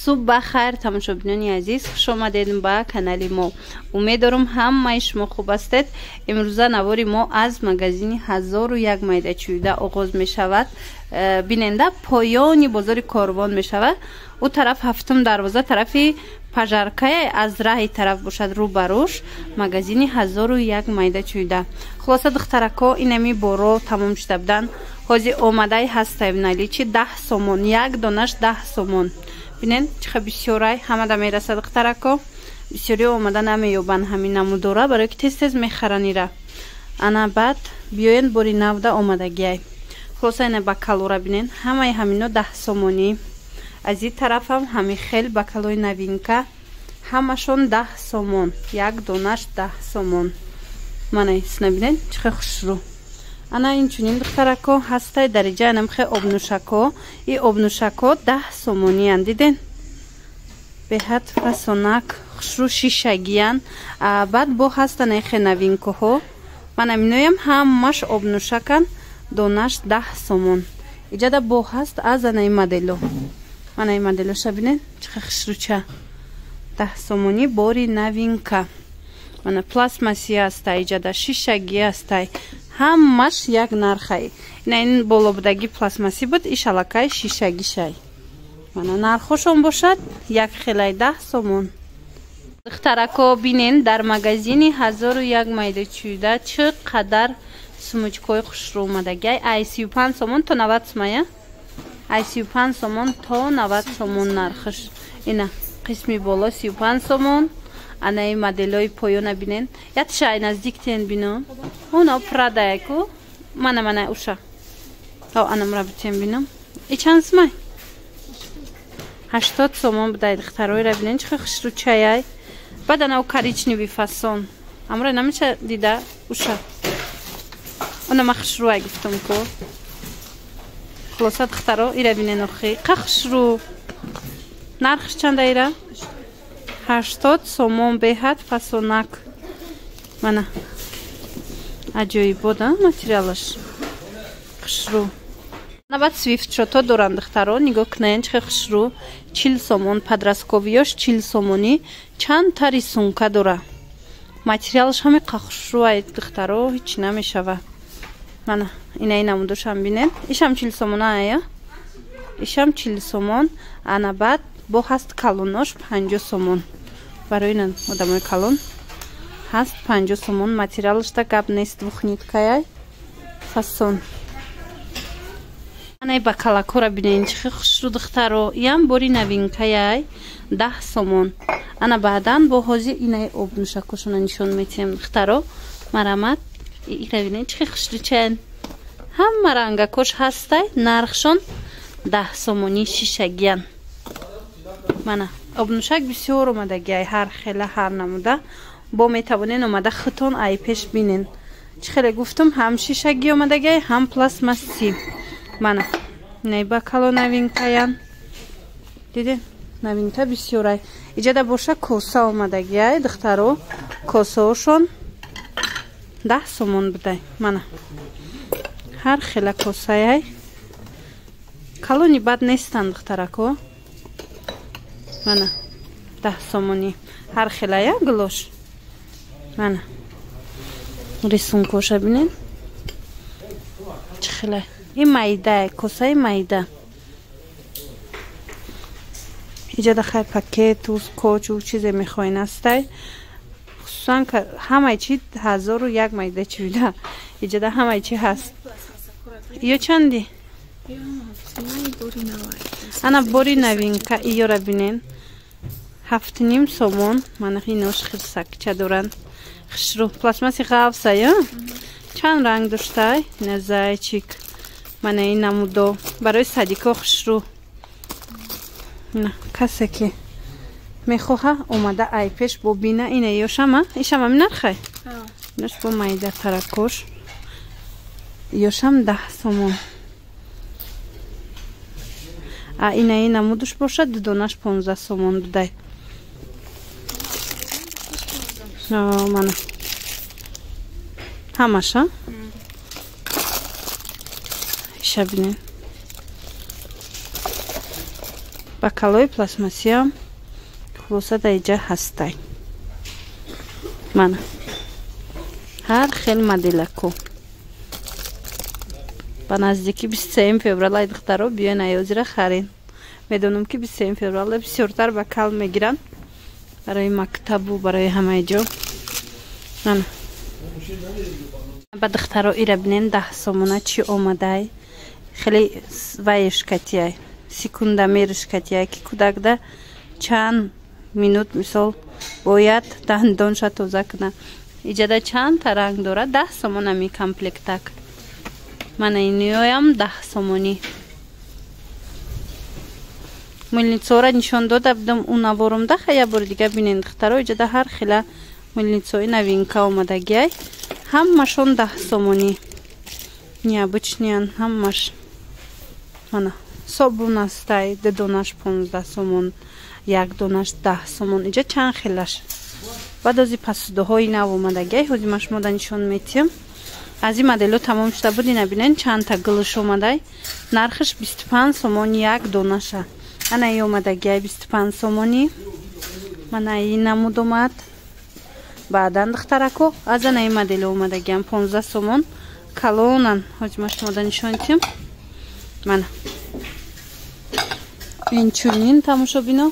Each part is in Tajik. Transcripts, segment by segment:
Субҳ бахайр, тамошобинони азиз, хуш омадед ба канали мо. Умед дорам ҳамаи шумо хуб ҳастед. Имрӯза навори мо аз магазини 1001 майдачӯида оғоз мешавад. Биненда поёни бозори Корвон мешавад. Ӯ тараф ҳафтум дарвоза, тарафи пажаркая аз раҳи тараф бошад, рӯ ба рӯш магазини 1001 майдачӯида. Хулоса, духтарако, инами боро тамом шуда буданд. Ҳозир омадаи ҳастаи наличи 10 сомон, як донаш 10 сомон. Бинен чиха бисёрай, ҳамада мерасад, духтарако. Бисёриҳо омада намеёбанд ҳамин намудора, барое ки тез тез мехаранд ира. Ана баъд биёен, бори навда омадагиай. Хулоса, ина бакалора бинен, ҳамаи ҳамино 10 сомонӣ. Аз ин тарафам ҳами хел бакалои новинка, ҳамашон 10 сомон, як донаш 10 сомон. Мана исна бинен чиха хушрӯ. Ана инчунин, духтарако, ҳастай дариҷа анамхе обнӯшако. И обнӯшако 10 сомониян, диден? Беҳад фасонак, хушрӯ, шишагиян. Баъд бо ҳастан эхе новинкаҳо. Мана миноям ҳамаш обнӯшакан, донаш 10 сомон. Иҷада бо ҳаст аз анаи модело. Мана ин моделоша бинен, чиха хушрӯча. 10 сомонӣ бори новинка. Мана пластмасси ҳастай, иҷада шишагӣ ҳастай. Ҳамаш як нархай. Ина ин болобудагӣ пластмассӣ буд, иш аллакай шишагишай. Мана нархошон бошад як хелай 10 сомон. Духтарако, бинен, дар магазини 1001 майдачӯида чӣ қадар сумочкаҳои хушрӯ омадагиай. Ай 35 сомон то 90 сомая. Ай 35 сомон то 90 сомон нархш. Ина қисми боло 35 сомон. Анаи моделои поёна бинен. Ятша ай наздик тен бино. Уна Прадая ку. Мана мана уша. О, анамра битен бинам. И чанд сомай? 80 сомон будай, духтароира бинен чӣ хушрӯчаяй. Баъд анав коричневый фасон. Амра намеша дида уша. Она ма хушрӯай гуфтам ку. Хулоса, духтаро, ира бинен охи. Қа хушрӯ. Нархш чанда ира? 80 сомон, беҳад фасонак. Мана аҷоибот материалаш хушрӯ. Баъд свифтшото доранд, духтаро, нигоҳ кунед чихе хушрӯ. 40 сомон, подростковиёш 40 сомонӣ. Чанд та рисунка дора. Материалаш ҳами қа хушрӯ ай, духтаро, ҳеҷ намешава. Мана инаи намудошам бинед. Ишам 40 сомона ая. Ишам 40 сомон. Ана баъд бо ҳаст калонош 50 сомон. Барои одамои калон ҳаст 50 сомон. Материалашда гап нест, двухниткаяй фасон. Анаи бакалакора бинен чихе хушрӯ, духтаро. Иам бори новинкаяй 10 сомон. Ана баъдан бо ҳозир инаи обнӯшакошона нишон метиҳем, духтаро. Марамат, ира бинен чихе хушрӯчаян. Ҳама рангакош ҳастай, нархшон 10 сомонӣ, шишагиян. Мана обнӯшак бисёр омадагиай, ҳар хела, ҳар намуда. Бо метавонен омада худтон ай пеш бинен. Чӣ хеле гуфтам, ҳам шишагӣ омадагиай, ҳам пластмассӣ. Мана инаи бакало новинкаян. Диден? Новинка бисёрай. Иҷада боша коса омадагиай, духтаро. Косаошон 10 сомон будай. Мана ҳар хела косаяй. Калони бад нестанд, духтарако. Мана 10 сомонӣ. Ҳар хелая гулош. Мана рисункоша бинен. Чӣ хелай? Ин майда, косаи майда. Иҷада хай пакету скотчу чизе мехоҳен ҳастай. Хусусан ҳамаи чи 1001 майда чида. Иҷада ҳамаи чи ҳаст. Ё чанди? Ана бори новинка иёра бинен. 7,5 сомон. Мана инош хирсакча доранд. Хушрӯ, пластмасси ғафса, ё? Чанд ранг доштай? Ина зайчик. Мана ин намудо барои садико хушрӯ. Касе ки мехоҳа, омада ай пеш бо бина. Ина ёшама? Ишама нархай? Инош бо майда таракош. Ёшам 10 сомон. А инаи намудуш бошад, дудонаш 15 сомон будай. Мана ҳамаша иша бинен. Бакалои пластмассиам хулоса дар иҷа ҳастай. Мана ҳар хел моделако. Ба наздики 23 феврал ай духтаро, биёен аёзира харен. Медонам ки 23 феврал бисёртар бакал мегиранд барои мактабу барои ҳамаи ҷо. Мана ба духтаро ира бинен, 10 сомона чӣ омадай. Хеле ваешкатияй, секундамершкатияй, ки кӯдакда чанд минут мисол бояд дандонша тоза кунад. Иҷада чандта ранг дорад, 10 сомон ами комплектак. Мана иноям 10 сомонӣ. Мыльницаора нишон дода будам у наворумда, я бори дига бинен духтаро, иҷада ҳар хела мыльницаои новинка омадагиай, ҳамашон 10 сомонӣ. Необычныян ҳамаш. Мана собун астай, 2 донаш 15 сомон, 1 донаш 10 сомон. Иҷа чанд хелаш. Баъд ози пасудоҳои нав омадагиай, ҳози ман шумода нишон метиҳам. Аз ин модело тамом шуда буд, ина бинен чандта гулш омадай. Нархаш 25 сомон як донаша. Ана и омадагиай 25 сомонӣ. Мана ин намуд омад. Баъдан духтарако аз ана ин модело омадагиам 15 сомон калонан. Ҳози ман шумода нишон метиҳам. Мана инчунин тамошобино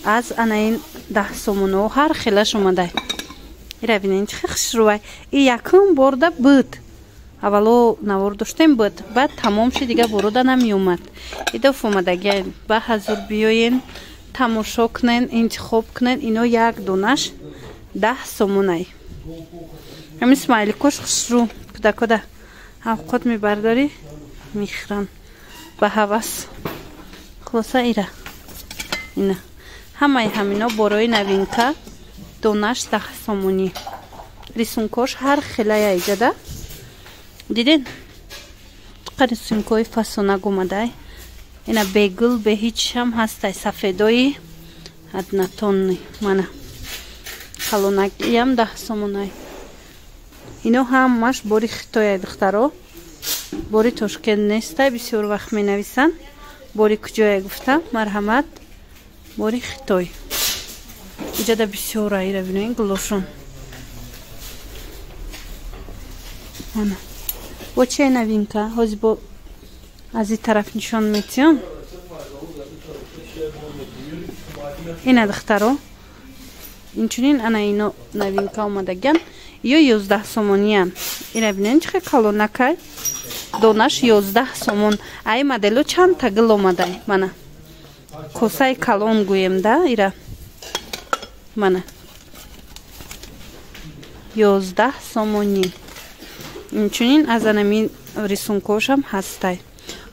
аз ана ин 10 сомоно ҳар хелаш омадай. Ира бинен чӣ хушрӯвай. И якум борда буд. Аввало навор доштем буд, баъд тамом шуд, дига борода намеомад. Идоф омадагиай, ба ҳазур биёен, тамошо кунен, интихоб кунен. Ино як донаш 10 сомонай. Ҳамин смайликош хушрӯ, кӯдакода авқот мебардорӣ мехӯранд ба ҳавас. Хулоса ира ина ҳамаи ҳамино борои новинка, донаш 10 сомонӣ. Рисункош ҳар хелая иҷада. Диден? Чӣ рисункои фасонак омадай. Ина бегул бе ҳичам ҳастай, сафедои однотонный. Мана калонакиам 10 сомонай. Ино ҳамаш бори хитояй духтаро, бори Тошкент нестай. Бисёр вақт менависанд бори куҷое гуфта, марҳамат, бори хитой. Иҷада бисёр ира бинен гулошон. Мана бо чия новинка ҳози бо аз ин тараф нишон метиҳам. Ина духтаро инчунин ана ино новинка омадагиан, ё 11 сомониян. Ира бинен чӣ хел калонакай, донаш 11 сомон. Ай модело чандта гул омадай. Мана косаи калон гӯем да, ира мана 11 сомонӣ. Инчунин аз анами рисункошам ҳастай.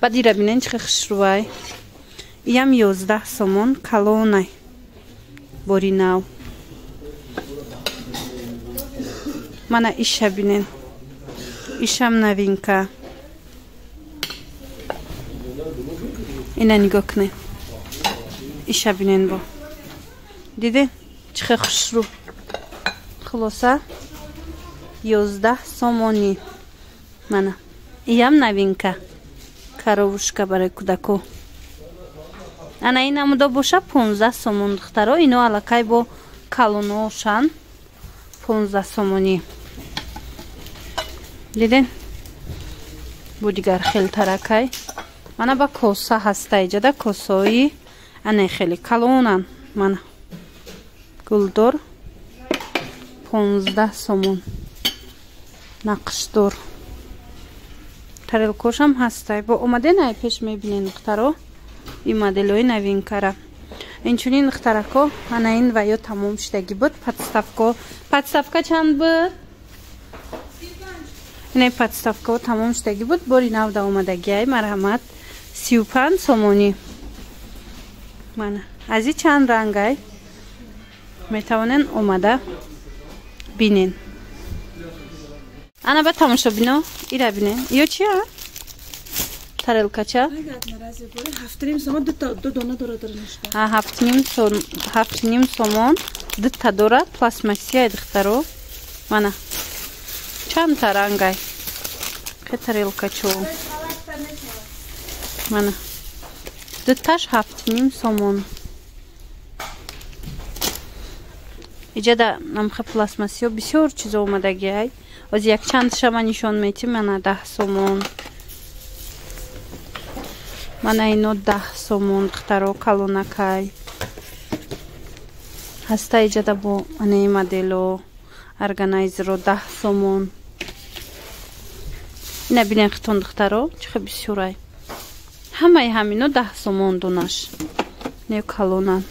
Баъд ира бинен чӣ хел хушрӯвай. Иям 11 сомон, калонай, бори нав. Мана иша бинен, ишам новинка. Ина нигоҳ кунед, иша бинен, бо диде чӣ хел хушрӯ. Хулоса 11 сомонӣ. Мана иям новинка, коровушка барои кӯдако. Ана ин намудо боша 15 сомон духтаро. Ино аллакай бо калоношан 15 сомонӣ. Диден бо дигар хелтаракай. Мана ба коса ҳаста иҷада, косои ана хеле калонан. Мана гулдор 15 сомон, нақшдор. Тарелкошам ҳастай. Бо омаден ай пеш мебинен духтаро ин моделои новинкара. Инчунин духтарако ана ин ва ё тамом шудагӣ буд подставко. Подставка чанд буд? Ина подставкао тамом шудагӣ буд, бори навда омадагиай, марҳамат, 35 сомонӣ. Мана аз и чанд рангай метавонен омада бинен. Ана ба тамошобино ира бинен. Ё чия? Тарелкача? 7,5 сомон дута дорад, пластмассия духтаро. Мана чандта рангай ке тарелкачо. Мана Дуташ 7,5 сомон. Иҷада намхе пластмассиё бисёр чизо омадагиай. Оз якчандша ман нишон метим, мана 10 сомон. Мана ино 10 сомон, духтаро, калонакай. Ҳаста иҷада бо анаи модело органайзеро 10 сомон. Ина бинен хитон, духтаро, чӣ хел бисёрай. Ҳамаи ҳамино 10 сомон донаш. Не калонан.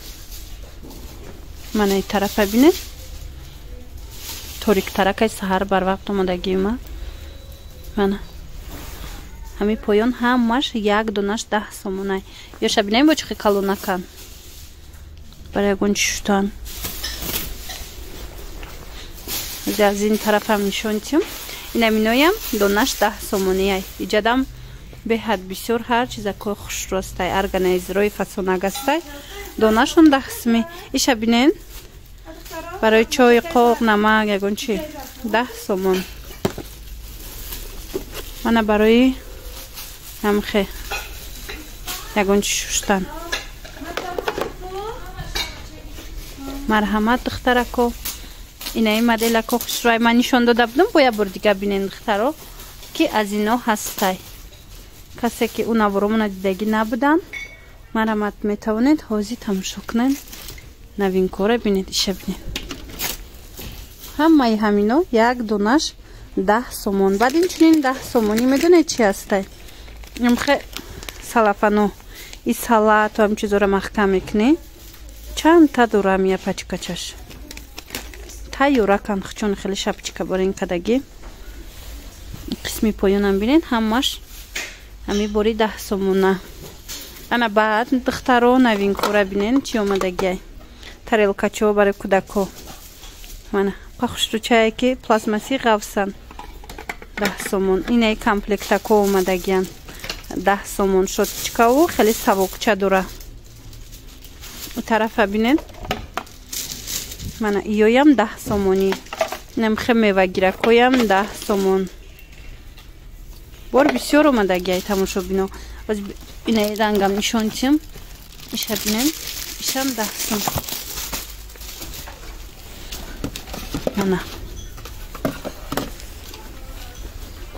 Мана и тарафа бинед. Ториктаракай саҳар барвақт омадагима. Мана. Ҳами поён ҳамаш як донаш 10 сомонай. Ёша бинем бо чӣ хел калонакан. Барои ягон чӣ шудан. Аз ин тарафам нишон тим. Ина миноям донаш 10 сомониай. Иҷадам беҳад бисёр ҳар чизакои хушрӯастай, органайзерои фасонагастай. Донашон 10 сми. Иша бинен. Барои чой, қоқ, намак, ягон чи 10 сомон. Мана барои ҳамхе ягон чи шуштан. Марҳамат, духтарако. Инаи моделако хушрӯай ман нишон дода будам, бо як бор дига бинен, духтаро, ки аз ино ҳастай. Касе ки ӯ наворомона дидагӣ набуданд, марҳамат, метавонед ҳозир тамошо кунед. Новинкора бинед, иша бинед. Ҳамаи ҳамино як донаш 10 сомон. Баъд инчунин 10 сомонӣ медонед чи ҳастай? Имхе салафано, и салату ҳам чизора маҳкам мекунӣ. Чанд та дорам я пачкачаш. Тайёракан хучон хеле шапчика барин кадагӣ. Қисми поёнам бинед, ҳамаш ҳами бори 10 сомона. Ана баъд, духтаро, новинкора бинен чи омадагиай. Тарелкачо барои кӯдако. Мана пахушрӯчае ки пластмасси ғафсан. 10 сомон. Инаи комплектако омадагиян. 10 сомон шотчикаву хеле савокча дора. У тарафа бинед. Мана иёям 10 сомонӣ. Инам хе мевагиракоям 10 сомон. Бор бисёр омадагиай, тамошобино. Боз инаи рангам нишон тим. Иша бинем. Ишам 10 сом. Мана.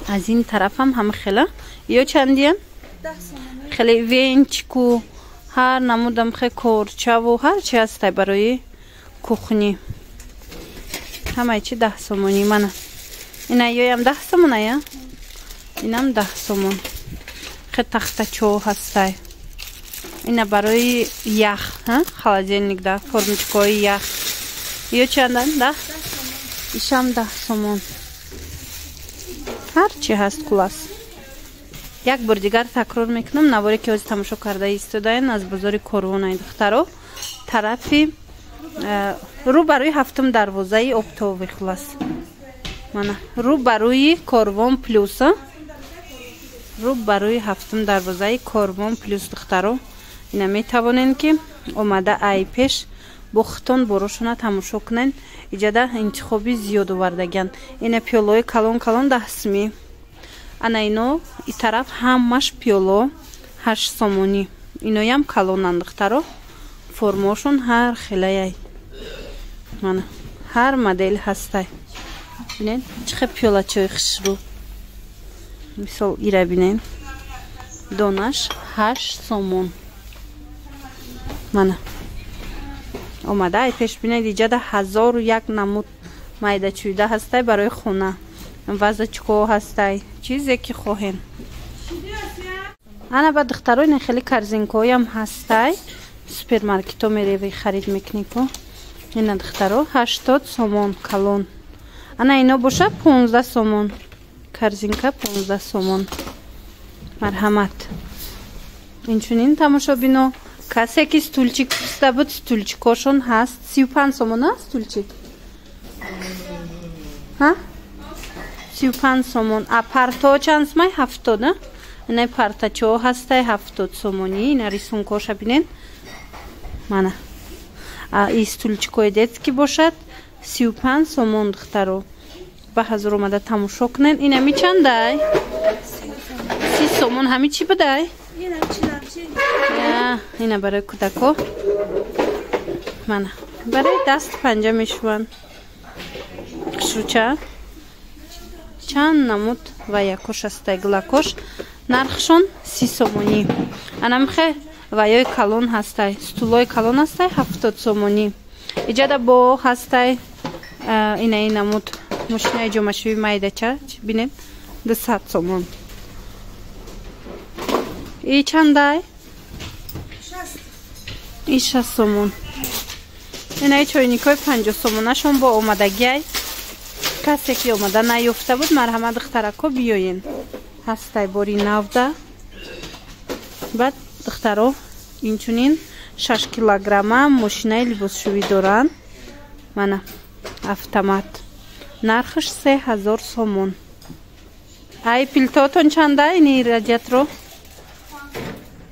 Аз ин тарафам ҳама хела. Ё чандиян? 10 сомон. Хеле венчику, ҳар намудам хе корчаву ҳар чи ҳастай барои кухни. Ҳамаи чи 10 сомонӣ. Мана. Ина ёям 10 сомона, я? Инам 10 сомон. Хе тахтачо ҳастай. Ина барои ях, ҳа? Холодильник да, формочкои ях. Ё чандан? 10? Ишам 10 сомон. Ҳар чи ҳаст хулас. Як бор дигар такрор мекунам, наворе ки ҳозир тамошо карда истодаен аз бозори Корвонаи, духтаро, тарафи рӯ барои ҳафтум дарвозаи оптовый хулас. Мана рӯ барои Корвон плюс, рӯ барои ҳафтум дарвозаи Корвон плюс, духтаро. Ина метавонен ки омада ай пеш бо хитон борошона тамошо кунен. Иҷада интихоби зиёд овардагиян. Ина пиёлои калон калон 10 сми. Ана ино и тараф ҳамаш пиёло 8 сомонӣ. Иноям калонанд, духтаро. Формошон ҳар хелаяй. Мана ҳар модел ҳастай. Бинед чӣ хел пиёлачои хушрӯ. Мисол ира бинед. Донаш 8 сомон. Мана омада ай пеш бинед, иҷада 1001 намуд майдачӯйда ҳастай барои хона. Вазачко ҳастай, чизе ки хоҳем. Ана ба духтаро ина хеле корзинкоям ҳастай. Супермаркето мереви харид мекунӣ ку. Ина духтаро 80 сомон калон. Ана ино боша 15 сомон. Корзинка 15 сомон. Марҳамат. Инчунин тамошобино, касе ки стульчик пурсида буд, стульчикошон ҳаст. 35 сомон а стульчик? Ҳа? 35 сомон. А парто чанд сомай? 70, а? Ина партачо ҳастай 70 сомонӣ. Ина рисункоша бинен. Мана. А и стульчикои детский бошад 35 сомон, духтаро. Ба ҳазур омада тамошо кунен. Ина ми чандай? 30 сомон. Ҳами чӣ будай? Ина барои кӯдако. Мана барои даст панҷа мешуванд. Хушрӯча. Чанд намуд ва якош ҳастай гулакош. Нархшон 30 сомонӣ. Анамхе ваёи калон ҳастай. Стулои калон ҳастай 70 сомонӣ. Иҷада бо ҳастай ина ин намуд мошинаи ҷомашӯи майдача бинед 200 сомон. И чандай? И 60 сомон. Инаи чойникҳои 50 сомонашон бо омадагиай. Касе ки омада наёфта буд, марҳамат духтарако биёен. Ҳастай бори навда. Баъд духтаро инчунин 6 килограмма мошинаи либосшӯӣ доранд. Мана автомат. Нархаш 3000 сомон. Ай пилтотон чанда ини радиаторо?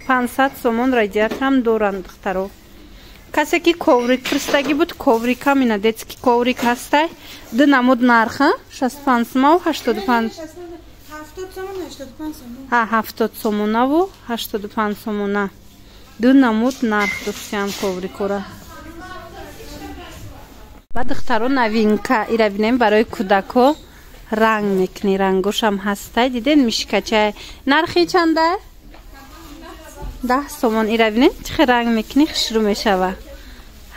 500 сомон радиаторам доранд духтаро. Касе ки коврик пурсидагӣ буд, коврикам ина детский коврик ҳастай. Ду намуд нарха 65 сомаву 85. 70 сомонаву 85 сомона. Ду намуд нарх доштиам коврикора. Ба духтаро новинка ира бинем барои кӯдако ранг мекунӣ, рангошам ҳастай. Диден мишкачай. Нархи чанда? 10 сомон. Ира бинем чӣ хел ранг мекунӣ, хушрӯ мешава.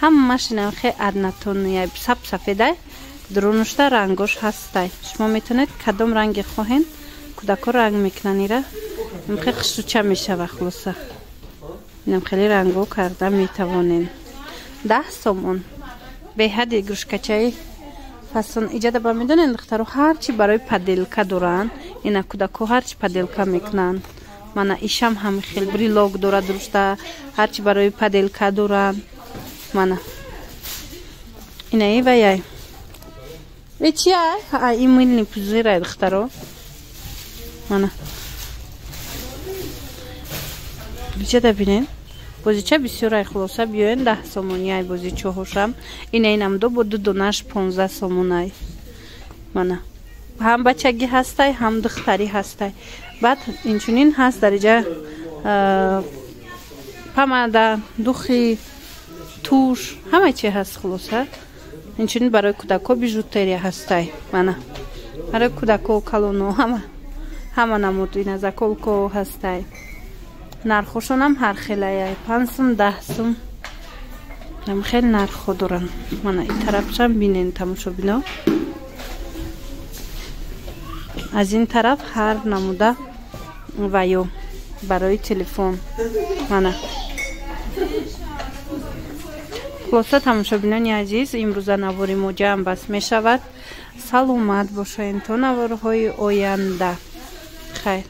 Ҳамааш инам хе однотонный, саб сафедай. Дурунушта рангош ҳастай. Шумо метавонед кадом ранге хоҳен, кӯдако ранг мекунанд ира. Инам хе хушрӯча мешава хулоса. Инам хеле ранго карда метавонен. 10 сомон. Беҳади игрушкачаи фасон. Иҷада ба медонед духтаро ҳарчи барои поделка доранд. Ина кӯдако ҳарчи поделка мекунанд. Мана ишам ҳам хел брелок дорад рушта, ҳарчи барои поделка доранд. Мана инаи ваяй. Э чия? И мыльный пузырь духтаро. Мана иҷада бинед. Бозича бисёр ай хулоса биёен 10 сомонӣ ай бозичаҳошам. Ина инам ду бо ду донаш 15 сомон ай. Мана ҳам бачагӣ ҳастай, ҳам духтарӣ ҳастай. Баъд инчунин ҳаст дар иҷа помада, духи, туш, ҳама чи ҳаст хулоса. Инчунин барои кӯдако бижутерия ҳастай. Мана барои кӯдако калоно ҳама намуд ина заколко ҳастай. Нархошонам ҳар хелаяй 5 сум, 10 сум. Ам хел нархҳо доранд. Мана ин тарафшам бинен тамошобино. Аз ин тараф ҳар намуда ваё барои телефон. Мана хулоса тамошобинони азиз, имрӯза навори мо ҷамъ баст мешавад. Саломат бошед то наворҳои оянда. Хайр.